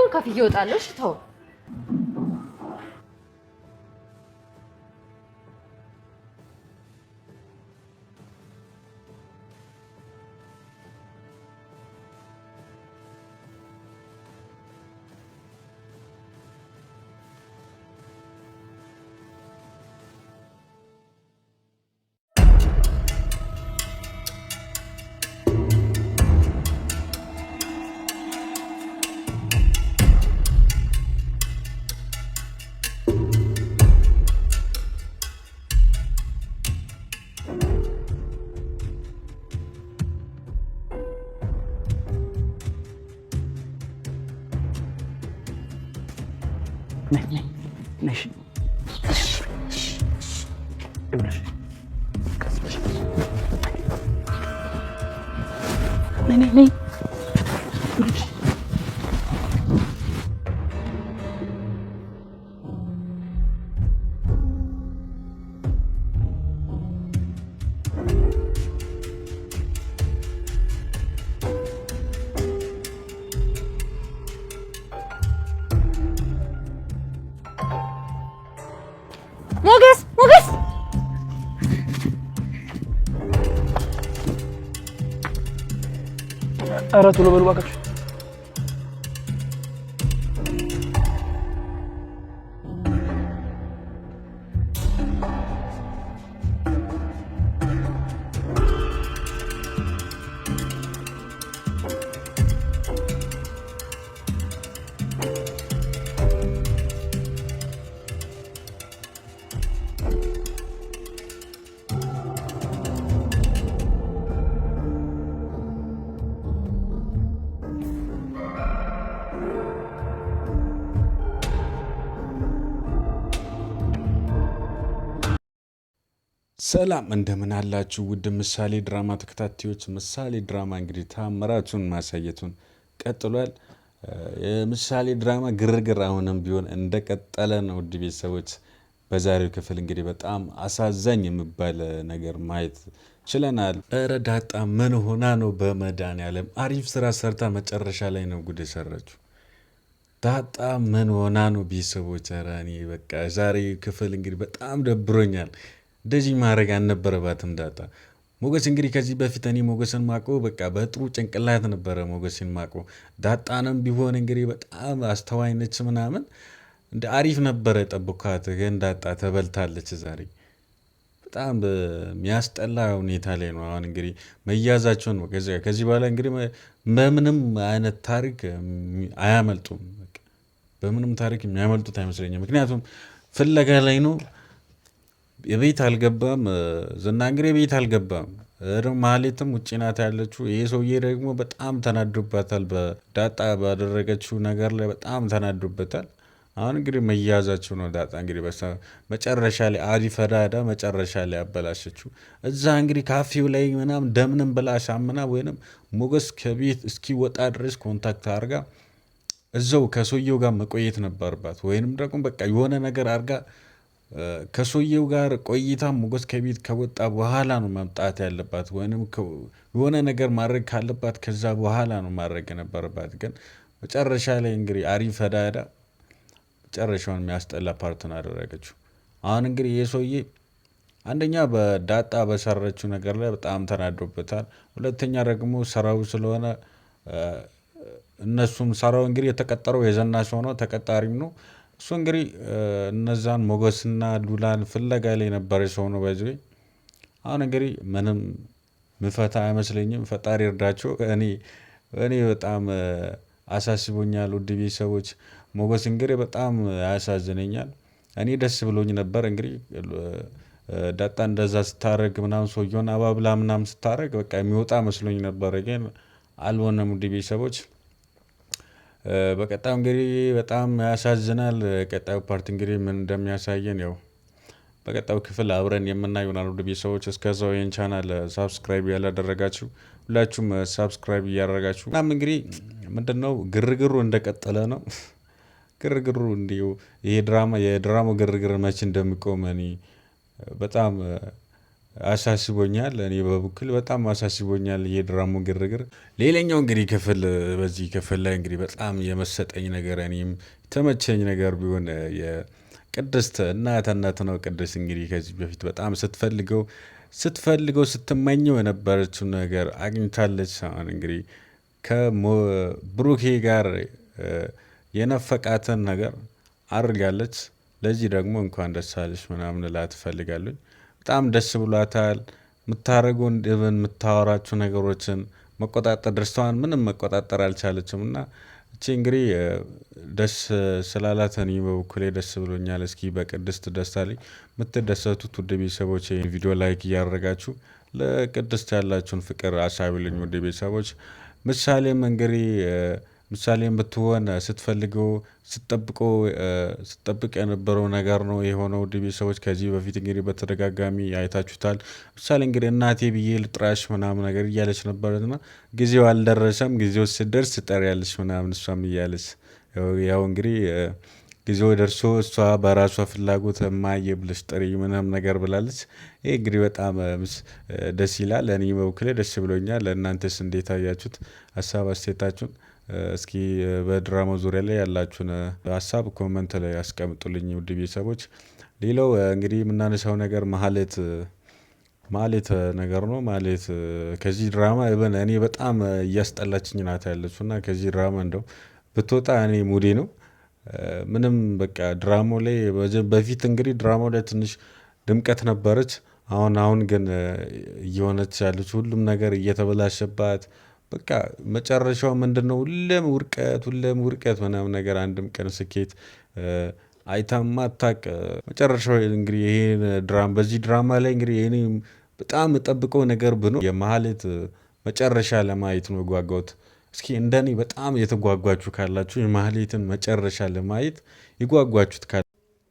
ከፍዬ እወጣለሁ። እሺ ተው። ነሽ ነይ። ሞገስ ሞገስ! ኧረ ቶሎ በሉ እባካችሁ። ሰላም እንደምን አላችሁ? ውድ ምሳሌ ድራማ ተከታታዮች፣ ምሳሌ ድራማ እንግዲህ ታምራቱን ማሳየቱን ቀጥሏል። የምሳሌ ድራማ ግርግር አሁንም ቢሆን እንደቀጠለ ነው። ውድ ቤተሰቦች፣ በዛሬው ክፍል እንግዲህ በጣም አሳዛኝ የሚባል ነገር ማየት ችለናል። እረ ዳጣ ምን ሆና ነው? በመድኃኒዓለም አሪፍ ስራ ሰርታ መጨረሻ ላይ ነው ጉድ የሰራችው። ዳጣ ምን ሆና ነው? ቤተሰቦች፣ ኧረ እኔ በቃ ዛሬ ክፍል እንግዲህ በጣም ደብሮኛል። እንደዚህ ማድረግ አልነበረባትም ዳጣ። ሞገስ እንግዲህ ከዚህ በፊት እኔ ሞገስን ማቆ በቃ በጥሩ ጭንቅላት ነበረ ሞገስን ማቆ። ዳጣንም ቢሆን እንግዲህ በጣም አስተዋይ ነች ምናምን እንደ አሪፍ ነበረ የጠበኳት፣ ግን ዳጣ ተበልታለች ዛሬ። በጣም በሚያስጠላ ሁኔታ ላይ ነው አሁን እንግዲህ መያዛቸውን ነው። ከዚህ በኋላ እንግዲህ በምንም አይነት ታሪክ አያመልጡም። በምንም ታሪክ የሚያመልጡት አይመስለኝም። ምክንያቱም ፍለጋ ላይ ነው። የቤት አልገባም ዝና እንግዲህ ቤት አልገባም። ማህሌትም ውጭ ናት ያለችው። ይሄ ሰውዬ ደግሞ በጣም ተናዶባታል። በዳጣ ባደረገችው ነገር ላይ በጣም ተናዶበታል። አሁን እንግዲህ መያዛቸው ነው። ዳጣ እንግዲህ መጨረሻ ላይ አሪፍ ዳዳ መጨረሻ ላይ አበላሸችው። እዛ እንግዲህ ካፌው ላይ ምናምን ደምንም ብላ አሳምና ወይንም ሞገስ ከቤት እስኪወጣ ድረስ contact አድርጋ እዛው ከሰውየው ጋር መቆየት ነበርባት። ወይንም ደግሞ በቃ የሆነ ነገር አድርጋ ከሰውየው ጋር ቆይታ ሞገስ ከቤት ከወጣ በኋላ ነው መምጣት ያለባት፣ ወይም የሆነ ነገር ማድረግ ካለባት ከዛ በኋላ ነው ማድረግ የነበረባት። ግን መጨረሻ ላይ እንግዲህ አሪፍ ፈዳዳ መጨረሻውን የሚያስጠላ part ን አደረገችው። አሁን እንግዲህ ይህ ሰውዬ አንደኛ በዳጣ በሰራችው ነገር ላይ በጣም ተናዶበታል። ሁለተኛ ደግሞ ስራው ስለሆነ እነሱም ስራው እንግዲህ የተቀጠረው የዘና ሰው ነው፣ ተቀጣሪም ነው። እሱ እንግዲህ እነዛን ሞገስና ሉላን ፍለጋ ላይ የነበረ ሰው ነው። በዚህ አሁን እንግዲህ ምንም ምፈታ አይመስለኝም። ፈጣሪ እርዳቸው። እኔ በጣም አሳስቦኛል። ውድ ቤተሰቦች ሞገስ እንግዲህ በጣም ያሳዝነኛል። እኔ ደስ ብሎኝ ነበር እንግዲህ ዳጣ እንደዛ ስታረግ ምናምን ሰውየውን አባብላ ምናምን ስታረግ በቃ የሚወጣ መስሎኝ ነበረ፣ ግን አልሆነም። ውድ ቤተሰቦች በቀጣዩ እንግዲህ በጣም ያሳዝናል። ቀጣዩ part እንግዲህ ምን እንደሚያሳየን ያው በቀጣዩ ክፍል አብረን የምናየው ይሆናል። ውድ ቤተሰቦች እስከዛው ይህን channel subscribe ያላደረጋችሁ ሁላችሁም subscribe እያደረጋችሁ እናም እንግዲህ ምንድነው ግርግሩ እንደቀጠለ ነው። ግርግሩ እንዲሁ ይሄ ድራማ የድራማው ግርግር መቼ እንደሚቆም እኔ በጣም አሳስቦኛል። እኔ በበኩል በጣም አሳስቦኛል የድራማው ግርግር። ሌላኛው እንግዲህ ክፍል በዚህ ክፍል ላይ እንግዲህ በጣም የመሰጠኝ ነገር እኔም የተመቸኝ ነገር ቢሆን የቅድስት እናት እናት ነው። ቅድስት እንግዲህ ከዚህ በፊት በጣም ስትፈልገው ስትመኘው የነበረችው ነገር አግኝታለች። አሁን እንግዲህ ከብሩኬ ጋር የነፈቃትን ነገር አድርጋለች። ለዚህ ደግሞ እንኳን ደስ አለሽ ምናምን እላት እፈልጋለሁ። በጣም ደስ ብሏታል። የምታደርገውን even የምታወራቸው ነገሮችን መቆጣጠር ደስታዋን ምንም መቆጣጠር አልቻለችም። እና እቺ እንግዲህ ደስ ስላላት እኔ በበኩሌ ደስ ብሎኛል። እስኪ በቅድስት ደስታ ላይ የምትደሰቱት ውድ ቤተሰቦች ቪዲዮ like እያደረጋችሁ ለቅድስት ያላችሁን ፍቅር አሳዩልኝ። ውድ ቤተሰቦች ምሳሌም እንግዲህ ምሳሌም ብትሆን ስትፈልገው ስትጠብቀው ስትጠብቅ የነበረው ነገር ነው የሆነው። ውድ ቤተሰቦች ከዚህ በፊት እንግዲህ በተደጋጋሚ አይታችሁታል። ምሳሌ እንግዲህ እናቴ ብዬ ልጥራሽ ምናምን ነገር እያለች ነበር እና ጊዜው አልደረሰም። ጊዜው ስደርስ ትጠሪያለሽ ምናምን እሷም እያለች ያው እንግዲህ ጊዜው ደርሶ እሷ በራሷ ፍላጎት እማዬ ብለሽ ጥሪ ምናምን ነገር ብላለች። ይሄ እንግዲህ በጣም ደስ ይላል። እኔ በበኩሌ ደስ ብሎኛል። ለእናንተስ እንዴት አያችሁት? ሀሳብ አስተያየታችሁን እስኪ በድራማው ዙሪያ ላይ ያላችሁን ሀሳብ comment ላይ ያስቀምጡልኝ ውድ ቤተሰቦች። ሌላው እንግዲህ የምናነሳው ነገር ማህሌት ማህሌት ነገር ነው። ማህሌት ከዚህ ድራማ እኔ በጣም እያስጠላችኝ ናት ያለችው እና ከዚህ ድራማ እንደው ብትወጣ እኔ ሙዴ ነው። ምንም በቃ ድራማው ላይ በፊት እንግዲህ ድራማው ላይ ትንሽ ድምቀት ነበረች። አሁን አሁን ግን እየሆነች ያለች ሁሉም ነገር እየተበላሸባት በቃ መጨረሻው ምንድነው? ሁሌም ውድቀት ሁሌም ውድቀት ምናምን ነገር አንድም ቀን ስኬት አይታ ማታቅ መጨረሻው እንግዲህ ይሄን ድራማ በዚህ ድራማ ላይ እንግዲህ እኔ በጣም የምጠብቀው ነገር ብኖር የማህሌት መጨረሻ ለማየት ነው የጓጓሁት። እስኪ እንደኔ በጣም የተጓጓችሁ ካላችሁ የማህሌትን መጨረሻ ለማየት የጓጓችሁት ካለ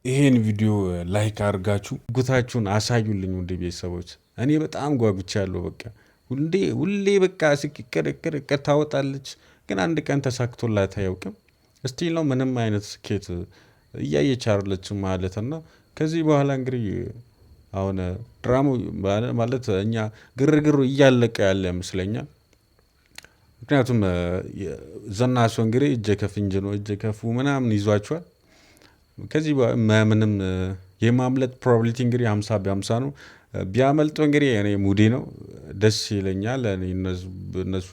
ይሄን ቪዲዮ like አድርጋችሁ ጉጉታችሁን አሳዩልኝ። ውድ ቤተሰቦች እኔ በጣም ጓጉቻለሁ። በቃ ሁሌ ሁሌ በቃ እቅድ እቅድ እቅድ ታወጣለች፣ ግን አንድ ቀን ተሳክቶላት አያውቅም። still ነው ምንም አይነት ስኬት እያየች አይደለችም ማለት እና ከዚህ በኋላ እንግዲህ አሁን ድራማው ማለት እኛ ግርግሩ እያለቀ ያለ ይመስለኛል። ምክንያቱም ዘናሶ እንግዲህ እጀ ከፍንጅ ነው እጀ ከፉ ምናምን ይዟቸዋል። ከዚህ ምንም የማምለጥ probability እንግዲህ 50 በ50 ነው። ቢያመልጡ እንግዲህ እኔ ሙዴ ነው ደስ ይለኛል። እነሱ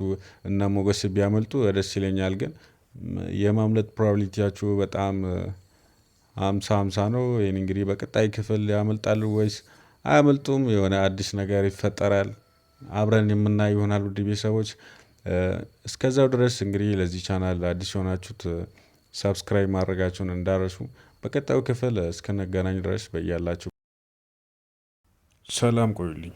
እነ ሞገስ ቢያመልጡ ደስ ይለኛል። ግን የማምለጥ probability ያቸው በጣም 50-50 ነው። ይሄን እንግዲህ በቀጣይ ክፍል ያመልጣሉ ወይስ አያመልጡም? የሆነ አዲስ ነገር ይፈጠራል። አብረን የምናይ ይሆናል። ውድ ቤተሰቦች እስከዛው ድረስ እንግዲህ ለዚህ ቻናል አዲስ የሆናችሁት subscribe ማድረጋችሁን እንዳትረሱ። በቀጣዩ ክፍል እስክንገናኝ ድረስ በያላችሁ ሰላም ቆዩልኝ።